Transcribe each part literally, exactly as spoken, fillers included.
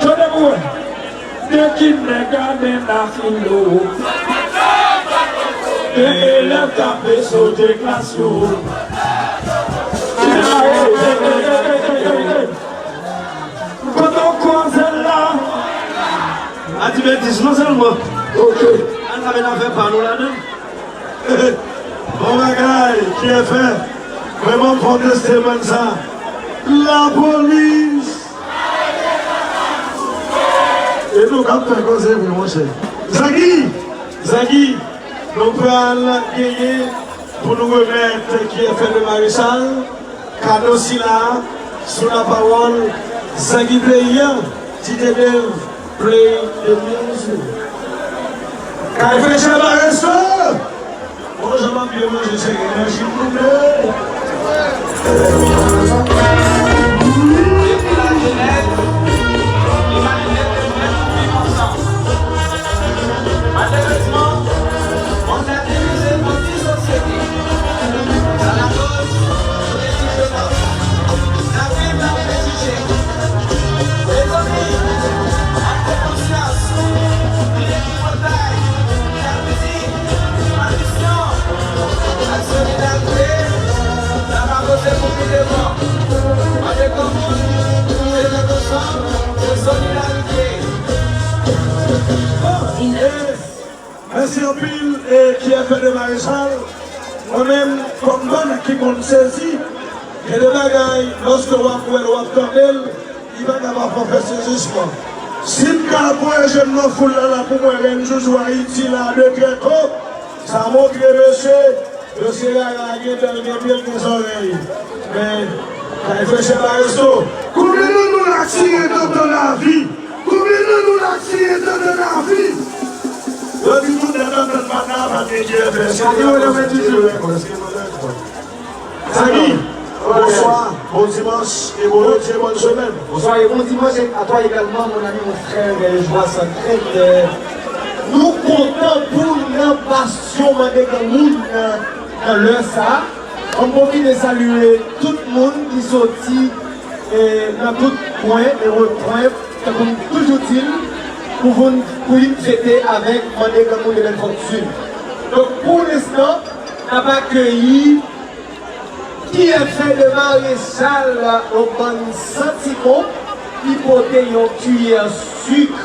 Tande pou wè. De ki nèg a men la filo. De elèv k ap sote klas yo. Kote w kwaze l la? Adventis non sèlman. Ok. Ann ka met afè pa nou ladan. Bon bagay, K F M. Vrèman, m fò teste bann sa. Lapolis! E nou k ap fè koze vre, monchè. Zangi! Zangi! Nou pral genyen pou nou remèt K F M de Marechal kado sila a sou lapawòl Zangi peyi a, D J Dave. Play the music. Kay fè chè ba resto. Bon, jan m ap byen manje, cheri, manje m koule. Depi lajenès, imanite te jwenn pou viv ansanm. Malerezman, on a divize nou. Sosyete. Sa lakoz, nou gen diferans. N ap viv, n ap prejije. Mezanmi, ann pran konsyans. Bliye tripotay, jalouzi, tradisyon, ak solidarite. N ap avanse pou pi devan. Mande granmoun, se lè ansanm, se solidarite. Bon, e, mèsi anpil, e, K F M de Marechal. Mwen menm, kòm bann ki konn sezi, gen de bagay, lòske w ap wè l, w ap tande l, li pa ka pa fè w fè sezisman. Si m ka voyaje nan foul la, la pou mwen, Reine Joujou Ayiti la, de très tôt, sa montre mesye, mesye Rara gen dan l, gen pye l, gen zòrèy. Men, kay freche pa resto. Konbyen nan nou la ki siyen tantan lavi? Konbyen nan nou la ki siyen tantan lavi? Yo di tout nèg antann pa t la, pa t gen ki fè. Sa ki mwen lè mwen di tou. Samy, bonswa, bon dimanch e bon lendi, bòn semèn. Bonsoir et bon dimanche à toi également, mon ami, mon frère, euh, Joie Sans Crainte. Euh, nou kontan pou nan pasyon mande granmoun nan, nan lè sa. An m pwofite salye tout moun ki soti e nan tout kwen e rekwen, tankou m toujou di l, pou vin, pou vin fete avèk mande granmoun de bèl fòtin. Donk, pou lenstan, n ap akeyi T F de Marechal, yon bann santimon ki pote yon kiyè sik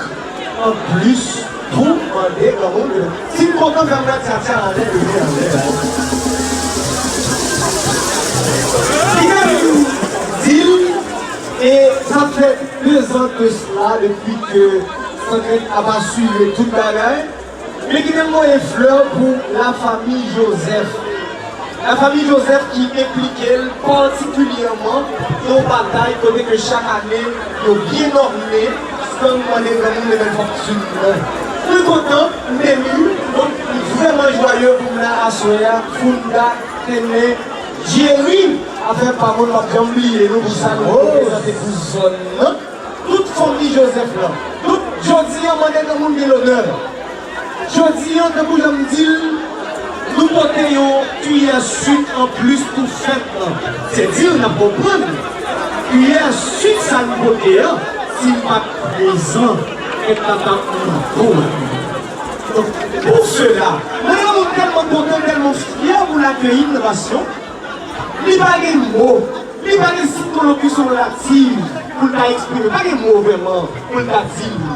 anplis pou mande granmoun de bèl. Si n kontan, fè m wè tchatcha anlè, leve anlè. Li te di l, e sa fè de zan de sila depi ke Sans Crainte ap asire tout bagay. Men kite m voye flè pou lafanmi Jozèf. Lafanmi Jozèf ki enplike l patikilyèman nan yon batay kote ke chak ane yo byen òne stand mande granmoun de bèl fòtin nan. Mwen kontan, m beni, donk, m vrèman jwaye pou m la aswè a, pou m ta trennen Jerry, afè pa moun, m p ap janm bliye nou pou sa nou reprezante pou zòn nan. Tout fanmi Jozèf lan, tout, jodi a, mande granmoun gen lonè. Jodi a, tankou jan m di l, nou pote yon kiyè sik anplis pou fèt lan. Se di l n ap konprann. Kiyè sik sa n pote an, si l pa t prezan, fèt la t ap manke w. Donk, pou sela, mwen yon moun tèlman kontan, tèlman fyè pou l akeyi m nan pasyon. Li pa gen mo. Li pa gen sitwolokisyon relativ pou l ta eksprime. Pa gen mo vrèman pou l ta di l.